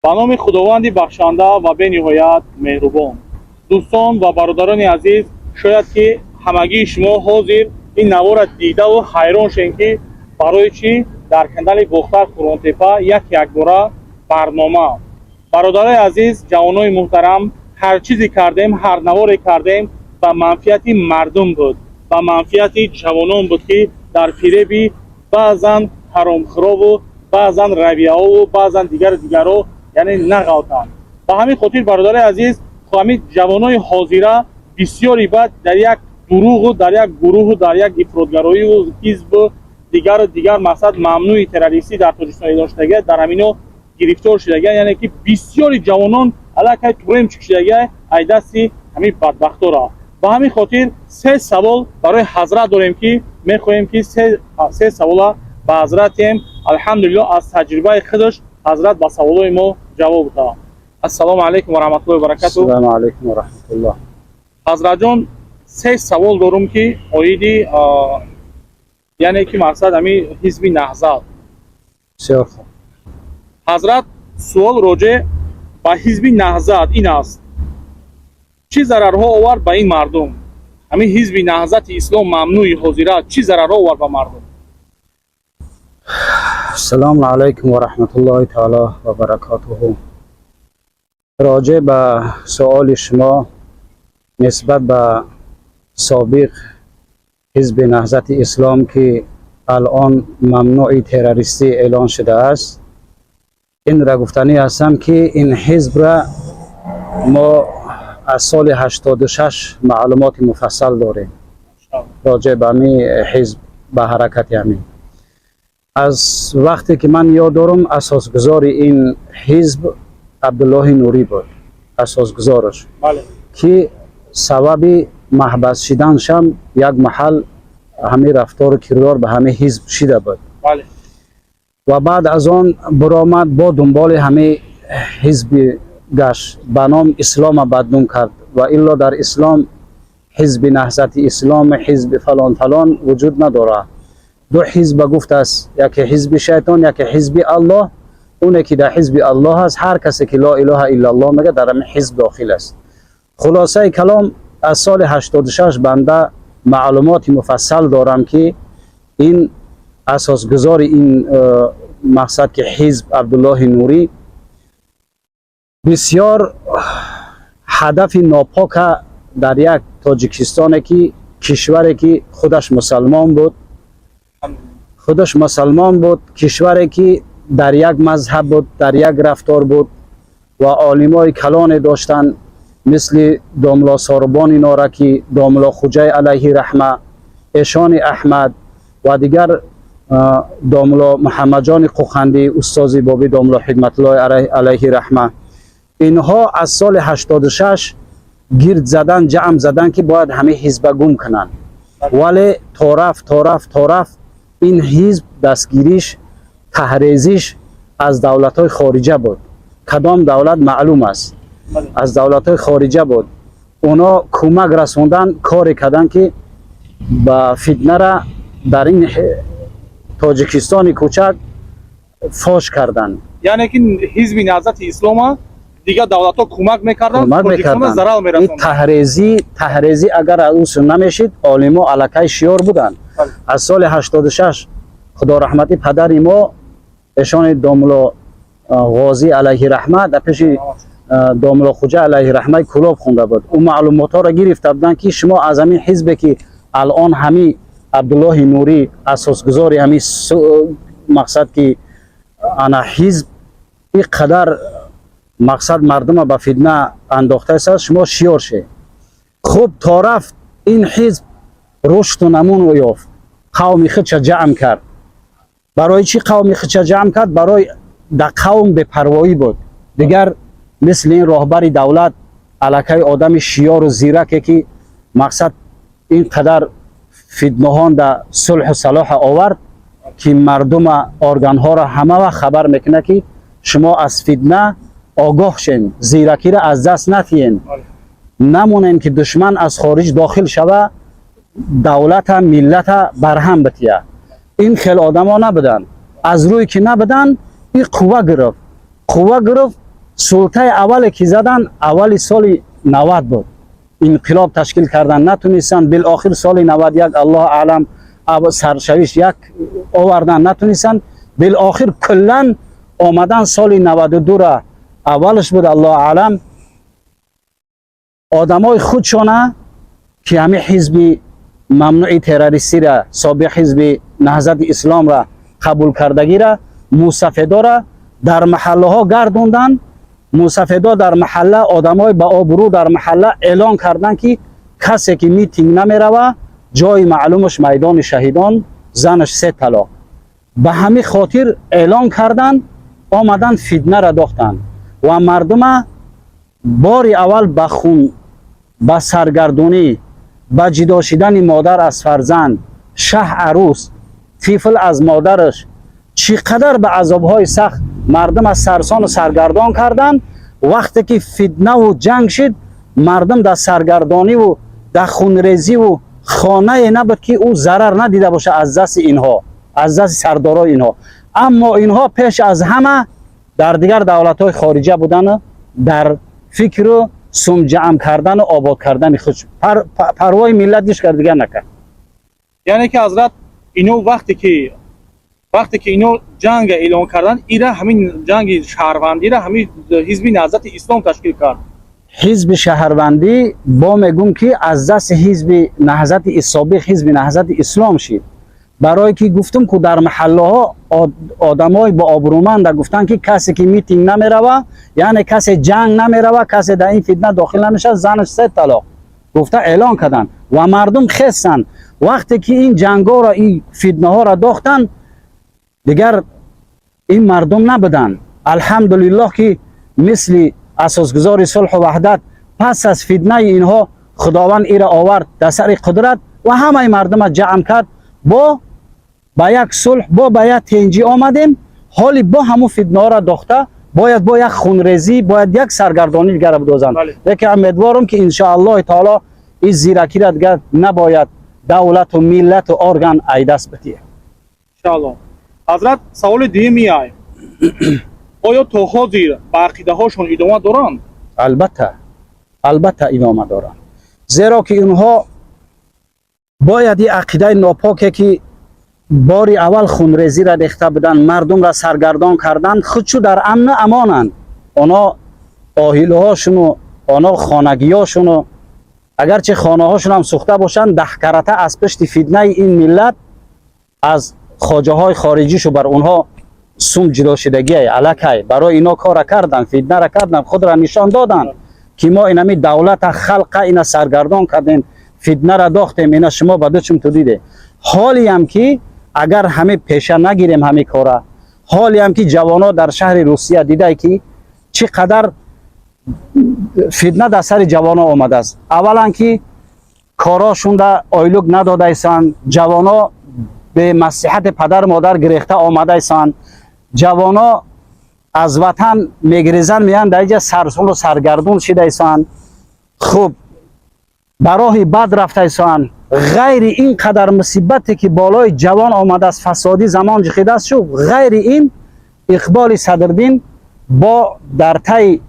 Ба номи Худованди бахшанда ва бениҳоят меҳрубон. Дӯстон ва бародарони азиз, шояд ки ҳамагии шумо ҳозир ин навора дидаву ҳайрон шем, ки барои чӣ дар канали Бохтар Қурғонтеппа як якбора барнома. Бародарои азиз, ҷавонои муҳтарам, ҳар чизе кардем, ҳар наворе кардем, ба манфиати мардум буд, ба манфиати ҷавонон буд, ки дар фиреби баъзан ҳаромхӯрову баъзан равияҳову баъзан дигару дигарҳо, яъне, нағалтанд. Ба ҳамин хотир, бародари азиз, ҳамин ҷавонои ҳозира бисёри баъд дар як дурӯғу дар як гурӯҳу дар як ифротгароиву ҳизбу дигару дигар, мақсад, мамнӯи террористӣ дар Тоҷикистон эълон шудагия, дар ҳамино гирифтор шудагия. Яъне ки бисёри ҷавонон аллакай туремчик шудагия ай дасти ҳамин бадбахтора. Ба ҳамин хотир се савол барои ҳазрат дорем, ки мехоҳем, ки се савола ба ҳазрат диҳем. Алҳамдулилло, аз таҷрибаи худаш ҳазрат ба саволҳои мо ҷавоб дод. Ассалому алайкум ва раҳматуллоҳи ва баракату. Ассалому алайкум ва раҳматуллоҳ. Ҳазратҷон, се савол дорум, ки оиди, яъне ки мақсад, ҳамин ҳизби Наҳзат. Бисёр хуб. Ҳазрат, суол роҷеъ ба ҳизби Наҳзат ин аст: чӣ зарарҳо овард ба ин мардум ҳамин ҳизби Наҳзати Ислом мамнӯи ҳозира? Чӣ зарарҳо овард ба мардум? Ассалому алайкум ва раҳматуллоҳи таоло ва баракатуҳу. Роҷеъ ба суоли шумо нисбат ба собиқ ҳизби Наҳзати Ислом, ки алон мамнӯи террористӣ эълон шудааст, инра гуфтанӣ ҳастам, ки ин ҳизбра мо аз соли 86 маълумоти муфассал дорем роҷеъ ба ҳамин ҳизб, ба ҳаракати ҳамин. Аз вақте ки ман ёд дорам, асосгузори ин ҳизб Абдуллоҳи Нурӣ буд, асосгузораш, ки сабаби маҳбас шиданшам як маҳал ҳамин рафтору кирдор ба ҳамин ҳизб шида буд. Ва баъд аз он биромад, бо дунболи ҳамин ҳизби гашт, ба ном ислома бадном кард. Ва илло дар ислом ҳизби Наҳзати Ислом, ҳизби фалон фалон вуҷуд надорад. Ду ҳизба гуфтааст: яке ҳизби шайтон, яке ҳизби Аллоҳ. Оне ки дар ҳизби Аллоҳ аст, ҳар касе ки ло илоҳа иллаллоҳ мега, дар ҳамин ҳизб дохил аст. Хулосаи калом, аз соли 86 банда маълумоти муфассал дорам, ки ин асосгузори ин мақсад, ки ҳизб, Абдуллоҳи Нурӣ, бисёр ҳадафи нопока дар як Тоҷикистоне, ки кишваре ки худаш мусалмон буд, худаш мусалмон буд, кишваре ки дар як мазҳаб буд, дар як рафтор буд ва олимои калоне доштанд, мисли домло Сорбони Норакӣ, домло Хуҷай алайҳи раҳма, Эшони Аҳмад ва дигар, домло Муҳаммадҷони Қуқандӣ, устози бобӣ, домло Ҳикматуллоҳи алайҳи раҳма. Инҳо аз соли 86 гирд задан, ҷамъ задан, ки бояд ҳамин ҳизба гум кунанд. Вале то рафт, то рафт, то рафт, ин ҳизб дастгириш, таҳрезиш аз давлатҳои хориҷа буд. Кадом давлат, маълум аст, аз давлатҳои хориҷа буд. Оно кӯмак расондан, коре карданд, ки ба фитнара дар ин Тоҷикистони кӯчак фош карданд. Яъне ки ҳизби Наҳзати Ислома дигар давлатҳо кӯмак мекарданд, кӯмак Тоҷикистона мекарданд. зарар Ин мерасонданд. Таҳрезӣ агар аз ӯ намешид, олимо аллакай шиёр буданд. Аз соли 86, худо раҳматӣ падари мо, эшони домло Ғозӣ алайҳи раҳма, дар пеши домло Хуҷа алайҳи раҳмаи Кулоб хонда буд. Ӯ маълумотҳоро гирифта буданд, ки шумо аз ҳамин ҳизбе, ки алон ҳамин Абдуллоҳи Нурӣ асосгузори ҳамин мақсад, ки ана ҳизб ин қадар мақсад мардума ба фитна андохтааст, шумо шиёр ше. Хуб, то рафт ин ҳизб рушду намун ёфт, қавми худша ҷамъ кард. Барои чӣ қавми худша ҷамъ кард? Барои да қавм бепарвоӣ буд. Дигар мисли ин роҳбари давлат, аллакай одами шиёру зираке, ки мақсад ин қадар фитнаҳон да сулҳу салоҳа овард, ки мардума, органҳоро ҳама вақт хабар мекунад, ки шумо аз фитна огоҳ шен, зиракиро аз даст натиҳен, намонем, ки душман аз хориҷ дохил шава, давлата, миллата барҳам бития. Ин хел одамо набуданд. Аз рӯи ки набуданд, ин қувва гирифт, қувва гирифт. Султаи аввале ки задан, аввали соли 90 буд. Инқилоб ташкил кардан натунистанд. Билохир соли 91, Аллоҳ аълам, саршавиш як овардан натунистанд. Билохир куллан омадан соли 92-ра аввалаш буд, Аллоҳ аълам, одамои худшона, ки ҳамин ҳизби мамнӯи террористира, собиқ ҳизби Наҳзати Исломра қабул кардагира, мусафедора дар маҳаллаҳо гардонданд. Мусафедо дар маҳалла, одамои ба обрӯ дар маҳалла эълон карданд, ки касе ки митинг намерава, ҷои маълумаш майдони шаҳидон, занаш се талоқ. Ба ҳамин хотир эълон карданд, омаданд, фитнара дохтанд ва мардума бори аввал ба хун, ба саргардонӣ, ба ҷудо шидани модар аз фарзанд, шаҳ арӯс, тифл аз модараш, чӣ қадар ба азобҳои сахт мардум аз сарсону саргардон карданд. Вақте ки фитнаву ҷанг шид, мардум дар саргардониву дар хунрезиву хонае набуд, ки ӯ зарар надида бошад аз дасти инҳо, аз дасти сардорои инҳо. Аммо инҳо пеш аз ҳама дар дигар давлатҳои хориҷа будану дар фикру сум ҷамъ кардану обод кардани худ, парвои миллат ҳеҷ кар дигар накард. Яъне ки, ҳазрат, ино вақте ки ино ҷанга эълон карданд, ира ҳамин ҷанги шаҳрвандира ҳамин ҳизби Наҳзати Ислом ташкил кард. Ҳизби шаҳрвандӣ бо мегӯм, ки аз дасти ҳизби Наҳзати, собиқ ҳизби Наҳзати Ислом шид, барое ки гуфтум, ку дар маҳаллаҳо одамои бо обрӯманда гуфтанд, ки касе ки митинг намерава, яъне касе ҷанг намерава, касе дар ин фитна дохил намешавад, занаш се талоқ гуфта эълон карданд ва мардум хестанд. Вақте ки ин ҷангҳоро, ин фитнаҳоро дохтанд, дигар ин мардум набуданд. Алҳамдулиллоҳ, ки мисли асосгузори сулҳу ваҳдат пас аз фитнаи инҳо Худованд ира овард дар сари қудрат ва ҳамаи мардума ҷамъ кард, бо ба як сулҳ, бо ба як тенҷӣ омадем. Ҳоли бо ҳамун фитнаҳоро дохта, бояд бо як хунрезӣ, бояд як саргардонӣ дигара бидозанд. Лекин умедворам, ки иншоаллоҳи таоло ин зиракира дигар набояд давлату миллату орган айдаст бидиҳад. Иншоаллоҳ. Ҳазрат, саволи дуюми ай: оё то ҳозир ба ақидаҳошон идома доранд? Албатта, албатта, идома доранд, зеро ки инҳо бояд ин ақидаи нопоке, ки бори аввал хунрезиро рехта буданд, мардумра саргардон карданд, худчу дар амну амонанд. Оно оҳилаҳошуну оно хонагиҳошуну агарчи хонаҳошун ҳам сӯхта бошанд, даҳкарата аз пишти фитнаи ин миллат, аз хоҷаҳои хориҷишу бар онҳо сум ҷудошидагие аллакай барои ино кора кардан, фитнара кардан, худро нишон доданд, ки мо инами давлата, халқа ина саргардон кардем, фитнара дохтем, ина шумо ба дучум ту диде. Ҳолиам ки агар ҳами пеша нагирем ҳами кора, ҳолиам ки ҷавоно дар шаҳри Русия дидай, ки чӣ қадар фитна дар сари ҷавоно омадааст. Аввалан, ки корошунда ойлук надодаисанд, ҷавоно бемаслиҳати падару модар гирехта омадаисанд, ҷавоно аз ватан мегирезанд, меянд, дар иҷа сарсону саргардон шидаисанд, хуб, ба роҳи бад рафтаисанд. Ғайри ин қадар мусибате, ки болои ҷавон омадааст, фасодӣ замон ҷихидааст шу, ғайри ин Иқболи Садриддин бо дар таи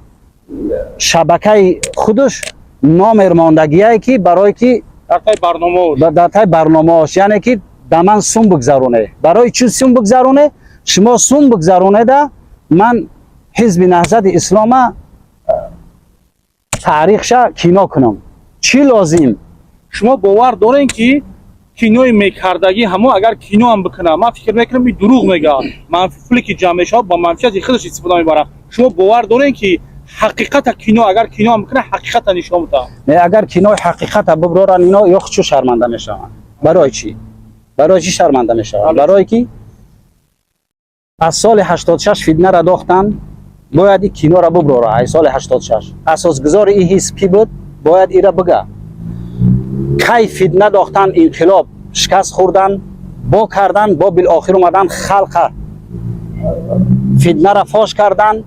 шабакаи худаш номер мондагие, ки барое ки Дар таи барномаош. Дар таи барномаош, яъне ки да ман сум бигзароне. Барои чӣ сум бигзароне? Шумо сум бигзаронеда, ман ҳизби Наҳзати Ислома таърихша кино кунам. Чӣ лозим? Шумо бовар дорем, ки кинои мекардагӣ ҳамо, агар кино ҳам бикунад, ман фикр мекунам, ин дурӯғ мегӯяд, пуле ки ҷамъ мешавад, ба манфиати худаш истифода мебарад. Шумо бовар дорем, ки ҳақиқата кино, агар кино ҳам бикунад, ҳақиқата нишон медиҳад? Не, агар кинои ҳақиқата биброранд, ино ё чӯ шарманда мешаванд. Барои чӣ? Барои чӣ шарманда мешаванд? Барое ки аз соли 86 фитнара дохтанд, бояд ин киноро биброра. Ай соли 86 асосгузори ин ҳизб кӣ буд, бояд ира бига. Кай фитна дохтан, инқилоб шикаст хӯрдан, бо кардан, бо билохир омадан, халқа фитнара фош кардан,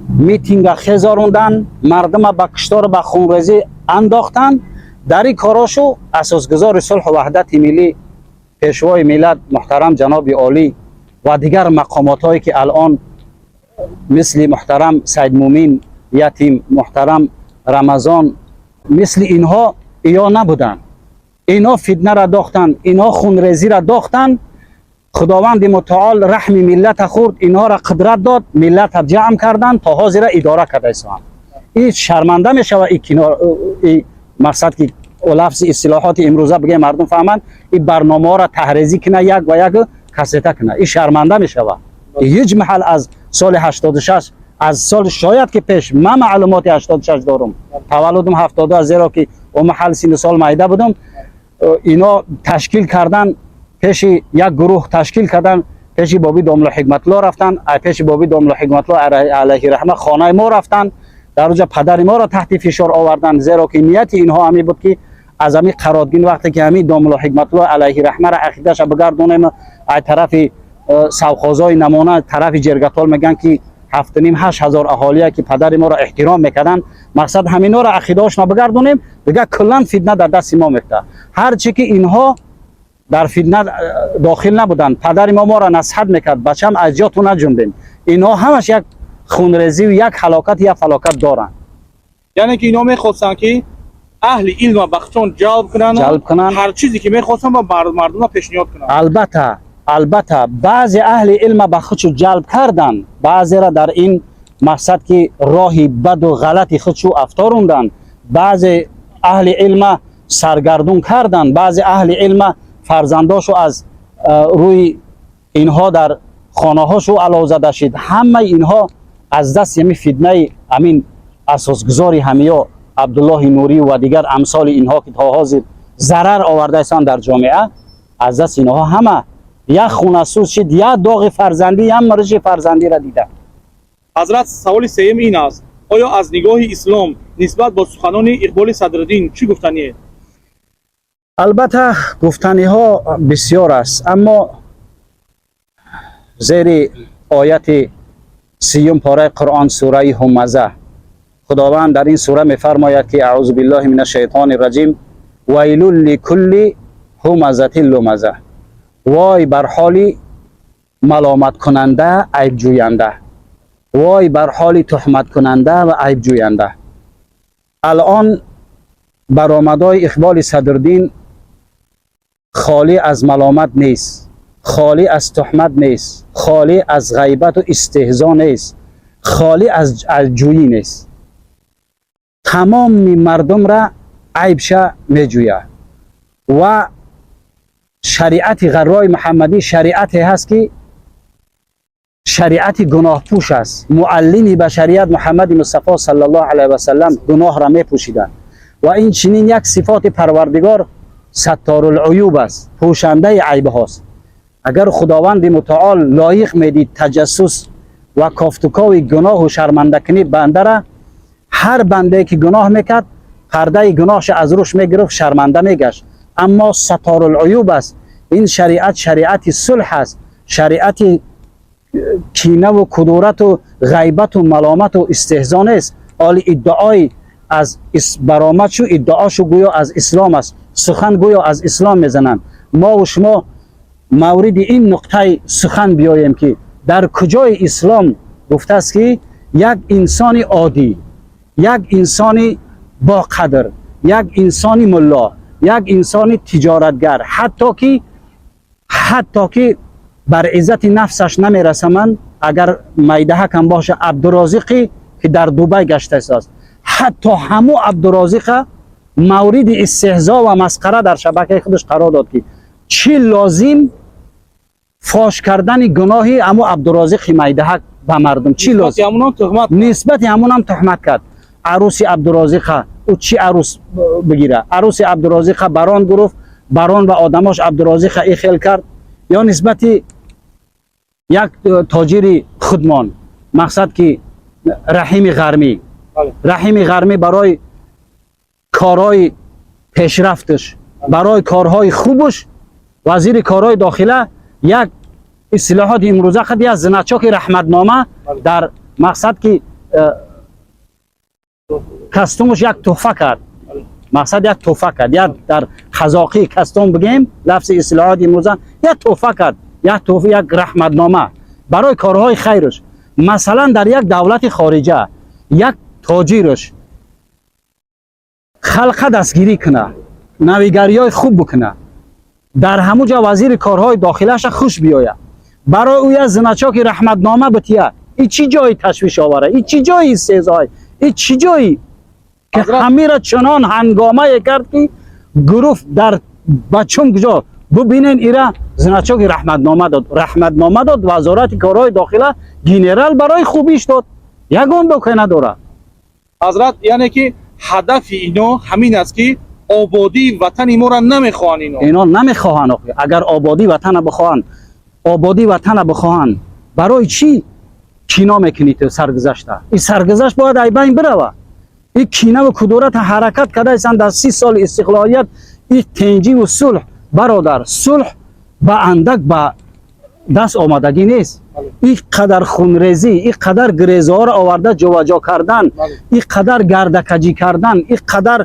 митинга хезорундан, мардума ба киштору ба хунрезӣ андохтан. Дар ин корошу асосгузори сулҳу ваҳдати миллӣ, пешвои миллат, муҳтарам ҷаноби олӣ ва дигар мақомотҳое, ки алон Мисли муҳтарам Саидмӯмин Ятим, муҳтарам Рамазон, мисли инҳо иё набуданд. Инҳо фитнара дохтанд, инҳо хунрезиро дохтанд. Худованди мутаол раҳми миллата хӯрд, инҳоро қудрат дод, миллата ҷамъ карданд, то ҳозира идора карда истанд. И шарманда мешава и кино, и мақсад ки лафзи истилоҳоти имрӯза бигӯем, мардум фаҳманд, и барномаҳоро таҳрезӣ кина, як ва як касета кина, и шарманда мешава. Ҳеҷ маҳал аз соли 86, аз соли шояд ки пеш, ман маълумоти 86 дорум, таваллудум 72, зеро ки о маҳал 30 сол майда будум. Ино ташкил кардан, пеши як гурӯҳ ташкил кардан, пеши боби домло Ҳикматулло рафтан, ай пеши боби домло Ҳикматулло алайҳи раҳма хонаи мо рафтан, дар оҷа падари моро таҳти фишор овардан, зеро ки нияти инҳо ҳамин буд ки аз ҳамин қаротгин вақте ки ҳамин домло Ҳикматулло алайҳи раҳмаро ақидаша бигардонем, ай тарафи совхозҳои намона, тарафи Ҷергатол мегӯянд ки 7,5-8 ҳазор аҳолие ки падари моро эҳтиром мекарданд, мақсад ҳаминҳоро ақидаҳошона бигардонем, дигар куллан фитна дар дасти мо мефта. Ҳарчи ки инҳо дар фитна дохил набуданд, падари мо моро насиҳат мекард: «Бачам, аз ҷоту наҷунбем». Инҳо ҳамаш як хунрезию як ҳалокат, як фалокат доранд. Яъне ки инҳо мехостанд, ки аҳли илма ба худшон ҷалб кунанд. Ҷалб кунанд. Ҳар чизе ки мехостанд, ба мардума пешниҳод кунанд. Албатта, албатта, баъзе аҳли илма ба худшу ҷалб карданд, баъзера дар ин мақсад ки роҳи баду ғалати худшу афторонданд, баъзе аҳли илма саргардун карданд, баъзе аҳли илма фарзандошу аз рӯи инҳо дар хонаҳошу алов зада шид. Ҳамаи инҳо аз дасти ҳамин фитнаи ҳамин асосгузори ҳамиё Абдуллоҳи Нурӣ ва дигар амсоли инҳо, ки то ҳозир зарар овардаистанд дар ҷомеа, аз дасти инҳо ҳама як хунасӯз шид, як доғи фарзандӣ, як мариши фарзандиро дида. Ҳазрат, саволи сеюм ин аст: оё аз нигоҳи ислом нисбат бо суханони Иқболи Садриддин чӣ гуфтаниед? Албатта, гуфтаниҳо бисёр аст, аммо зери ояти 30-юм пораи Қуръон, сураи Ҳумаза, Худованд дар ин сура мефармояд ки: أعوذ بالله من الشيطان الرجيم، ويل لكل همزة لمزة. Вой бар ҳоли маломаткунанда, айбҷӯянда, вой бар ҳоли туҳматкунанда ва айбҷӯянда. Алон баромадҳои Иқболи Садриддин холӣ аз маломат нест, холӣ аз туҳмат нест, холӣ аз ғайбату истеҳзо нест, холӣ аз айбҷӯyӣ нест. Тамоми мардумра айбша меҷӯяд. Ва шариати ғаррои Муҳаммадӣ шариате ҳаст, ки шариати гуноҳпӯш аст. Муаллими башарият Муҳаммади Мустафо саллаллоҳу алайҳи васаллам гуноҳра мепӯшиданд. Ва ин чунин як сифоти Парвардигор Сатторулуюб аст, пӯшандаи айбҳост. Агар Худованди мутаол лоиқ медид таҷассус ва кофтукови гуноҳу шармандакунӣ бандара, ҳар бандае ки гуноҳ мекард, пардаи гуноҳша аз рӯш мегирифт, шарманда мегашт. Аммо Сатторулуюб аст. Ин шариат шариати сулҳ аст, шариати кинаву кудурату ғайбату маломату истеҳзо нест. Оли иддаои аз баромадшу иддаошу гӯё аз ислом аст, сухан гӯё аз ислом мезананд. Мову шумо мавриди ин нуқтаи сухан биёем, ки дар куҷои ислом гуфтааст, ки як инсони оддӣ, як инсони боқадр, як инсони мулло, як инсони тиҷоратгар, ҳатто ки бар иззати нафсаш намерасаманд, агар майдаҳакам боша, Абдурозиқӣ, ки дар Дубай гаштааст, ҳатто ҳаму Абдурозиқа мавриди истеҳзо ва масқара дар шабакаи худаш қарор дод, ки чӣ лозим фош кардани гуноҳи ҳаму Абдурозиқи майдаҳак ба мардум, чӣ лозим? Ҳамунам туҳмат. Нисбати ҳамунам туҳмат кард. Арӯси Абдурозиқа, ӯ чӣ арӯс бигира? Арӯси Абдурозиқа барон гуруфт, барон ва одамош Абдурозиқа ихел кард. Ё нисбати як тоҷири худмон, мақсад ки Раҳими Ғармӣ, Раҳими Ғармӣ барои корҳои пешрафташ, барои корҳои хубаш вазири корҳои дохила як истилоҳоти имрӯза қад як значок и раҳматнома дар мақсад ки кастумаш як туҳфа кард, мақсад як туҳфа кард, як дар қазоқӣ кастум бигем, лафзи истилоҳоти имрӯза, як туҳфа кард, як туҳфа, як раҳматнома барои корҳои хайраш. Масалан, дар як давлати хориҷа як тоҷирш халқа дастгирӣ куна, навигариҳои хуб бикуна, дар ҳамуҷа вазири корҳои дохилаша хуш биёяд, барои ӯ як значоки раҳматнома бития, и чӣ ҷои ташвиш овара, и чӣ ҷои истеҳзои, и чӣ ҷои ки ҳамира чунон ҳангомае кард, ки гуруфт дар бачум куҷо бубинен, ира значоки раҳматнома дод, раҳматнома дод вазорати корҳои дохила, генерал барои хубиш дод, ягон боке надорад. Ҳазрат, яъне ки ҳадафи ино ҳамин аст, ки ободии ватани моро намехоҳанд ино. Ино намехоҳанд. Охи, агар ободии ватана бихоҳанд, ободии ватана бихоҳанд, барои чӣ кино мекунӣ ту саргузашта? Ин саргузашт бояд айбайн бирава. Ин кинаву кудурата ҳаракат кардаистанд дар 30 соли истиқлолият. Ин тенҷиву сулҳ, бародар, сулҳ ба андак ба даст омадагӣ нест. Ин қадар хунрезӣ, ин қадар грезаҳоро оварда ҷобаҷо кардан, ин қадар гардакаҷӣ кардан, ин қадар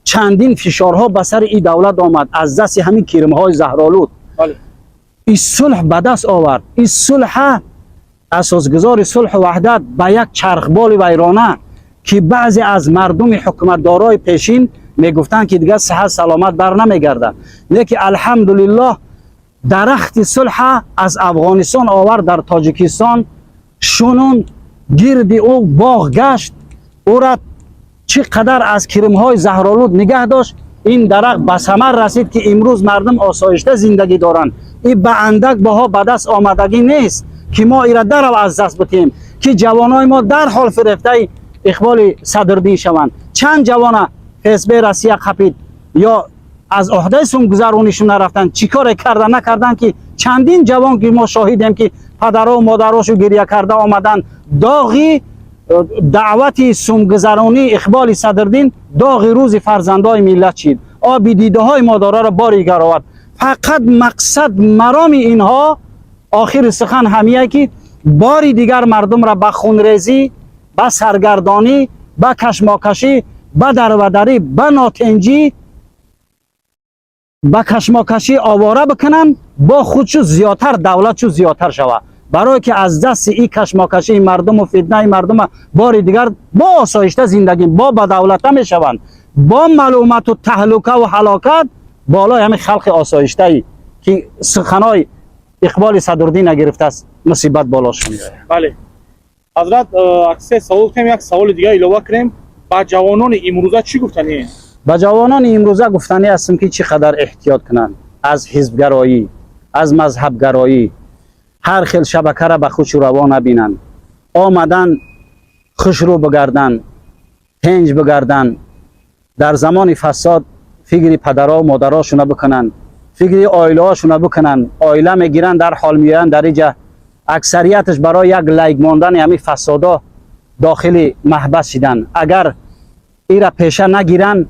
чандин фишорҳо ба сари ин давлат омад аз дасти ҳамин кирмҳои заҳролуд. Ин сулҳ ба даст овард. Ин сулҳа асосгузори сулҳу ваҳдат ба як чархболи вайрона, ки баъзе аз мардуми ҳукуматдорои пешин мегуфтанд, ки дигар сиҳат саломат бар намегардад, лекин алҳамдулиллоҳ, дарахти сулҳа аз Афғонистон овард, дар Тоҷикистон шунун, гирди ӯ боғ гашт, ӯра чӣ қадар аз кирмҳои заҳролуд нигаҳ дошт, ин дарахт ба самар расид, ки имрӯз мардум осоишта зиндагӣ доранд. Ин ба андак баҳо ба даст омадагӣ нест, ки мо ира дарав аз даст битем, ки ҷавонои мо дарҳол фирефтаи Иқболи Садрдин шаванд. Чанд ҷавона ФСБ Россия қапид ё аз ӯҳдаи сумгузаронишон нарафтанд, чӣ коре карда накарданд, ки чандин ҷавон, ки мо шоҳидем, ки падару модарошу гиря карда омаданд. Доғи даъвати сумгузаронии Иқболи Садрдин доғи рӯзи фарзандои миллат шид, оби дидаҳои модараро бори дигар овард. Фақат мақсад мароми инҳо, охири сухан ҳамия, ки бори дигар мардумра ба хунрезӣ, ба саргардонӣ, ба кашмокашӣ, ба дарвадарӣ, ба нотенҷӣ, ба кашмокашӣ овора бикунанд, бо худшу зиёдтар, давлатшу зиёдтар шавад, барое ки аз дасти ин кашмокашии мардуму фитнаи мардума бори дигар бо осоишта зиндагӣ, бо ба давлата мешаванд, бо малумату таҳлукаву ҳалокат болои ҳамин халқи осоиштаи, ки суханои Иқболи Садруддина гирифтааст, мусибат болошон меояд. Бале, ҳазрат, аксе савол кунем, як саволи дигар илова кунем. Ба ҷавонони имрӯза чӣ гуфтанӣ? Ба ҷавонони имрӯза гуфтанӣ ҳастем, ки чӣ қадар эҳтиёт кунанд аз ҳизбгароӣ, аз мазҳабгароӣ, ҳар хел шабакара ба хушу раво набинанд, омадан хушрӯ бигарданд, тенҷ бигарданд. Дар замони фасод фикри падаро модарошуна бикунанд, фикри оилаҳошуна бикунанд. Оила мегиранд, дар ҳол меоянд дар иҷа, аксарияташ барои як лайк мондани ҳамин фасодо дохили маҳбас шиданд. Агар ира пеша нагиранд,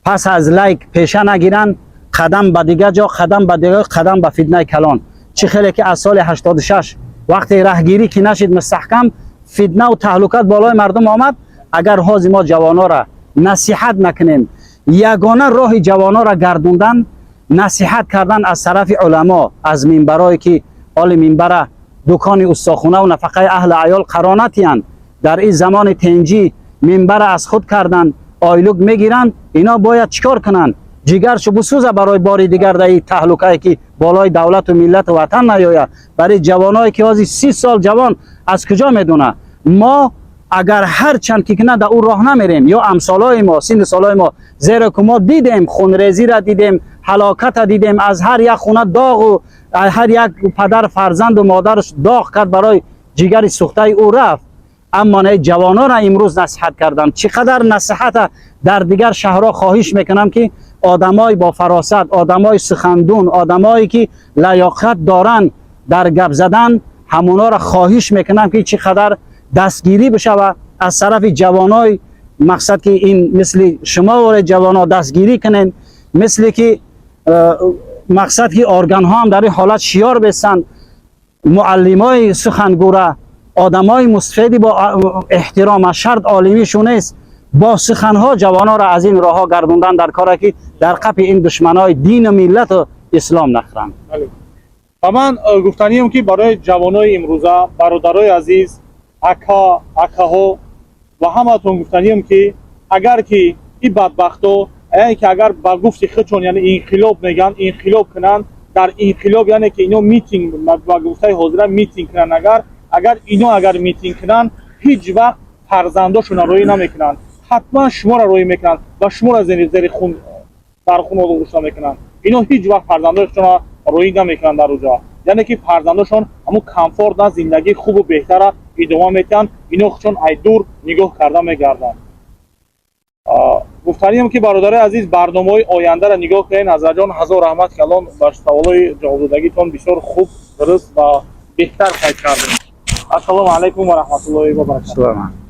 пас аз лайк пеша нагиранд, қадам ба дигар ҷо, қадам ба дигар, қадам ба фитнаи калон. Чӣ хеле ки аз соли 86 вақте раҳгирӣ ки нашид мустаҳкам, фитнаву таҳлукат болои мардум омад. Агар ҳозир мо ҷавонора насиҳат накунем, ягона роҳи ҷавонора гардондан насиҳат кардан аз тарафи уламо, аз минбарое ки оли минбара дукони устохонаву нафақаи аҳли аёл қарор натиҳанд. Дар ин замони тенҷӣ минбара аз худ кардан, ойлук мегиранд. Ино бояд чӣ кор кунанд? Ҷигаршу бисӯза барои бори дигар дар ин таҳлукае, ки болои давлату миллату ватан наёяд. Барои ҷавоное, ки ҳозир 30 сол ҷавон аз куҷо медона, мо агар ҳар чанд ки кунад, дар ӯ роҳ намерем ё амсолои мо, синну солои мо, зеро ки мо дидем, хунрезиро дидем, ҳалоката дидем, аз ҳар як хона доғу ҳар як падар фарзанду модараш доғ кард, барои ҷигари сӯхтаи ӯ рафт. Аммо не, ҷавононро имрӯз насиҳат кардам. Чӣ қадар насиҳата дар дигар шаҳрҳо хоҳиш мекунам, ки одамои бо фаросат, одамои сухандун, одамое ки лаёқат доранд дар гап задан, ҳамонҳоро хоҳиш мекунам, ки чӣ қадар дастгирӣ бишава аз тарафи ҷавонои, мақсад ки ин мисли шумо воре ҷавоно дастгирӣ кунем, мисли ки мақсад ки органҳо ҳам дар ин ҳолат шиёр бесанд, муаллимои сухангура, одамои мустафиди бо эҳтиром, аз шарт олимишон нест, бо суханҳо ҷавононро аз ин роҳҳо гардондан дар коре, ки дар қапи ин душманои дину миллату ислом нахӯранд. Бале. Ва ман гуфтанием, ки барои ҷавонои имрӯза, бародарои азиз. Ака, акаҳо ва ҳамаатон гуфтанием, ки агар ки ин бадбахто, яъне ки агар ба гуфти худшон, яъне инқилоб мегӯянд, инқилоб кунанд, дар инқилоб, яъне ки ино митинг, ба гуфтаи ҳозира митинг кунанд, агар ино агар митинг кунанд, ҳеҷ вақт фарзандошонро роҳӣ намекунанд. Ҳатман шуморо роҳӣ мекунанд ва шуморо зери хун дар хун оғӯшта мекунанд. Ино ҳеҷ вақт фарзандошонро роҳӣ намекунанд дар уҷо, яъне ки фарзандошон ҳамун комфортна зиндагии хубу беҳтара идома медиҳанд. Ино худшон ай дур нигоҳ карда мегарданд. Гуфтанием, ки, бародарои азиз, барномаҳои ояндаро нигоҳ кунед. Ҳазратҷон, ҳазор раҳмат калон ба саволҳои ҷавобдодагитон. Бисёр хуб, дуруст ва беҳтар қайд кардем. Ассалому алайкум ва раҳматуллоҳи ва баракатуҳ. Салом.